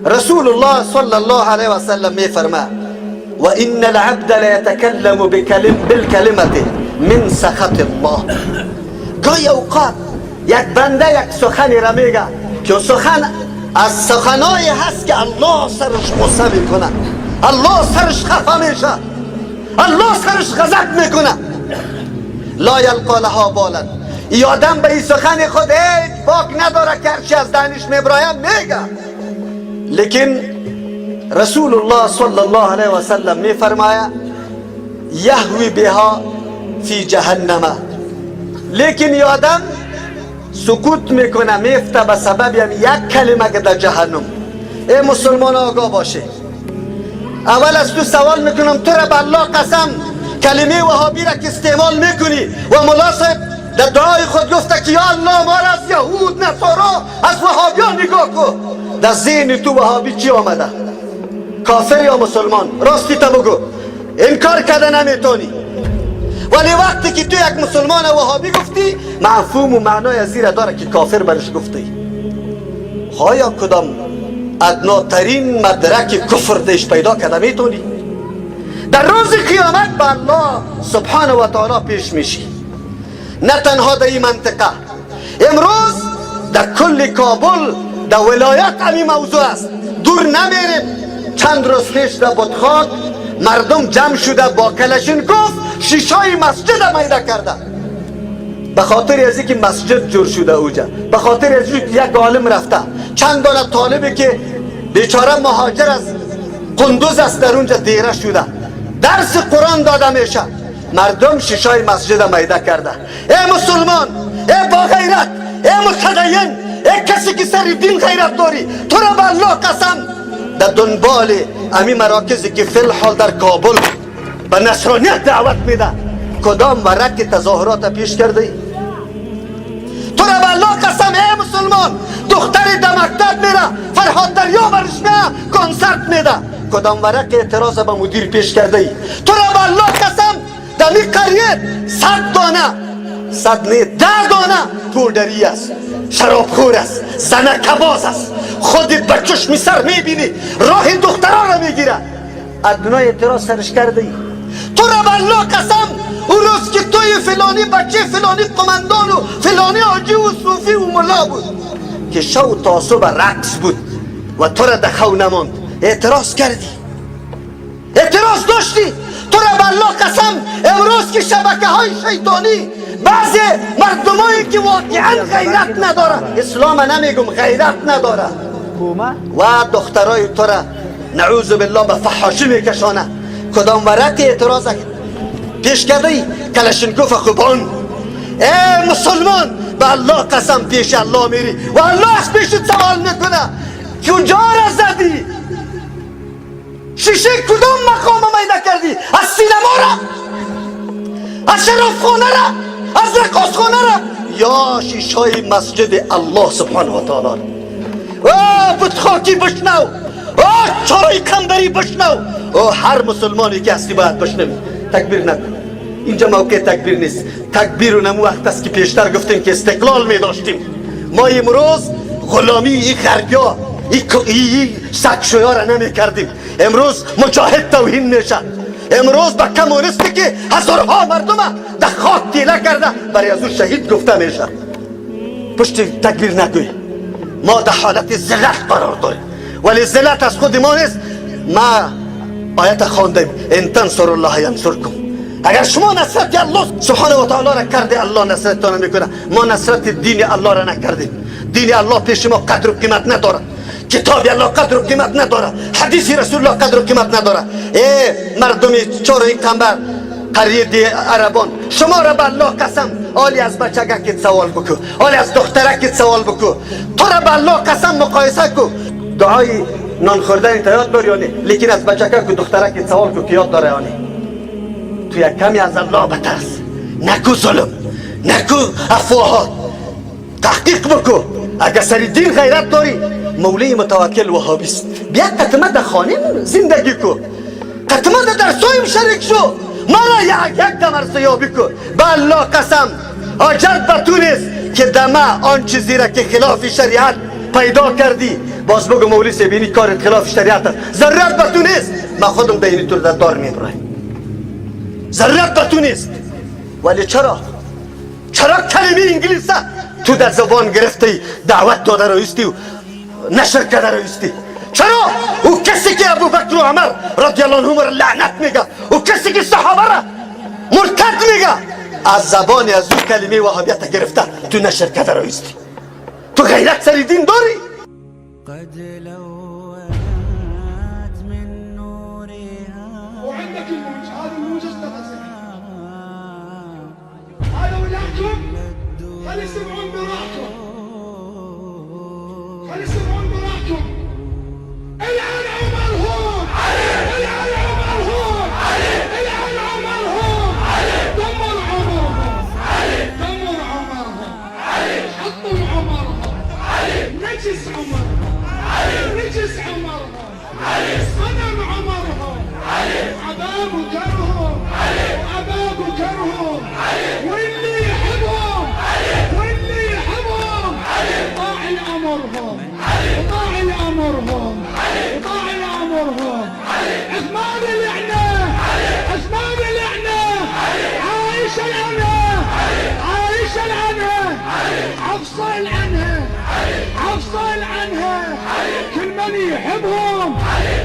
رسول الله صلی الله علیه و سلم میفرما و ان العبد لیتکلم بالکلمه من سخط الله. گاهی اوقات یک بنده یک سخنی را میگه که سخن از سخنایی هست که الله سرش غصه میکنه، الله سرش خفه میشه، الله سرش غضب میکنه. لا یلقا لها بالا. ای آدم به این سخن خود هیچ باک نداره که هرچی از دهنش میبراید میگه. لیکن رسول الله صلی الله علیه و سلم میفرماید یهوی بها فی جهنم. لیکن ای آدم سکوت میکنه، میفته به سبب یک کلمه که در جهنم. ای مسلمان آگاه باشه. اول از تو سوال میکنم، تو را به الله قسم کلمه وهابی را که استعمال میکنی و ملا صاحب در دعای خود گفته که یا الله ما را از یهود نصارا از وهابیان نگاه کن، در ذهن تو وهابی چی آمده؟ کافر یا مسلمان؟ راستی تا بگو، انکار کرده نمیتونی. ولی وقتی که تو یک مسلمان وهابی گفتی، مفهوم و معنای از زیر داره که کافر برش گفتی. آیا کدام ادناترین مدرک کفر دیش پیدا کرده میتونی؟ در روز قیامت به الله سبحانه و تعالی پیش میشی. نه تنها در این منطقه، امروز در کل کابل، در ولایت همین موضوع است. دور نمیریم، چند روز پیش در بتخاک مردم جمع شده با کلشینکوف شیشای مسجد میده کرده، به خاطر از اینکه مسجد جور شده اوجا، به خاطر از اینکه یک عالم رفته، چند دانه طالبی که بیچاره مهاجر از قندوز است در اونجا دیره شده، درس قرآن داده میشه، مردم شیشای مسجد میده کرده. ای مسلمان، ای با غیرت، ای متدین، ای کسی که سر دین غیرت داری، تو را به الله قسم در دنبال امی مراکزی که فی الحال در کابل به نصرانیت دعوت میده، کدام ورق تظاهرات پیش کرده ای؟ تو را به الله قسم ای مسلمان، دختری در مکتب میره، فرهاد دریا برش میه کنسرت میده، کدام ورق اعتراض به مدیر پیش کرده ای؟ تو را به الله قسم در می قریه 100 دانه، 100 نه 10 دانه پودری است، شرابخور است، زنکباز است، خودت به چشم سر میبینی راه دخترها را میگیره، ادنای اعتراض سرش کرده ای؟ تو را به الله قسم اون روز که توی فلانی بچه فلانی قمندان و فلانی حاجی و صوفی و ملا بود که شو تا صبح رقص بود و تو را در خو نماند، اعتراض کردی، اعتراض داشتی. تو را به الله قسم امروز که شبکه های شیطانی بعضی مردمایی که واقعا غیرت نداره، اسلام نمیگم، غیرت نداره و دخترای تو را نعوذ بالله به فحاشی میکشانه، کدام ورق اعتراض پیش کرده ای؟ کلشینکوف خوبان. ای مسلمان به الله قسم پیش الله میری و الله از پیشت سوال میکنه کجا را زدی؟ شیشه کدام مقام میده کردی؟ از سینما را، از شرافخانه را، از رقاصخانه را، یا شیشای مسجد الله سبحانه و تعالی را؟ او بتخاکی بشنو، او چارای قنبری بشنو، او هر مسلمانی که هستی باید بشنوی. تکبیر نکن، اینجا موقع تکبیر نیست. تکبیر و نمو وقت است که پیشتر گفتیم که استقلال می داشتیم. ما امروز غلامی این غربیا این سگشویا را نمی کردیم. امروز مجاهد توهین میشه، امروز به کمونیستی که هزارها مردم در خاک تیله کرده برای از او شهید گفته میشه. پشت تکبیر نگوی. ما در حالت ذلت قرار داریم، ولی ذلت از خود ما نیست. ما آیت خواندیم ان تنصر الله ینصرکم. اگر شما نصرت الله سبحانه و تعالی را کرده، الله نصرتان میکنه. ما نصرت دین الله را نکردیم. دین الله پیش ما قدر و قیمت نداره، کتاب الله قدر و قیمت نداره، حدیث رسول الله قدر و قیمت نداره. ای مردم چارای قنبر قریه عربان، شما را به الله قسم آلی از بچگکت سوال بکو، آلی از دخترکت سوال بکو، تو را به الله قسم مقایسه کو. دعای نان خوردن تا یاد داری یا نه؟ لیکن از بچگک و دخترکت سوال کو که یاد داره یا نه. تو یک کمی از الله بترس، نکو ظلم، نکو افواهات، تحقیق بکو. اگر سر دین غیرت داری، مولی متوکل وهابی است، بیا قطمه در خانه زندگی کو، قطمه در درسایم شریک شو، مرا یک یک دم ارزیابی کو. به الله قسم حاجت به تو نیست که دمه آن چیزی را که خلاف شریعت پیدا کردی، باز بگو مولوی صاحب اینی کارت خلاف شریعت است. ضرورت به تو نیست، من خودم به اینی تو در دار میبرایم. ضرورت به تو نیست. ولی چرا کلمه انگلیس تو در زبان گرفتی، دعوت داده رویستی و نشر کرده رویستی؟ چرا او کسی که ابوبکر و عمر رضی الله عنهما را لعنت میگه، او کسی که صحابه را مرتد میگه، از زبان از او کلمه وهابیت گرفته تو نشر کرده رویستی؟ تو غیرت سر دین داری؟ قد لونت من نورها. وعندك الموج، هذا الموج اشتغل، هذا ولاكم خلي يسمعون براحتهم، خلي يسمعون براحتهم. العن عمرهم، العن عمرهم، العن عمرهم، دمر عمرهم، دمر عمرهم، حطم عمرهم، نجس عمرهم، نجس عمرهم، صنم عمرهم، عذاب كرههم، عذاب كرههم، واللي يحبهم، واللي يحبهم طاع لامرهم، طاع لامرهم، طاع لامرهم. عثمان لعنه، عثمان لعنه، عائشه لعنه، عائشه لعنه، حفصه لعنه، حفصه لعنها. كل من يحبهم،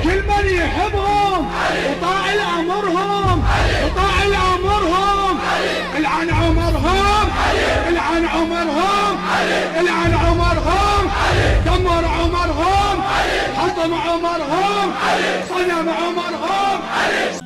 كل من يحبهم وطاع لامرهم، وطاع لامرهم. العن عمرهم، العن عمرهم، العن عمرهم، دمر عمرهم، حطم عمرهم، صنم عمرهم.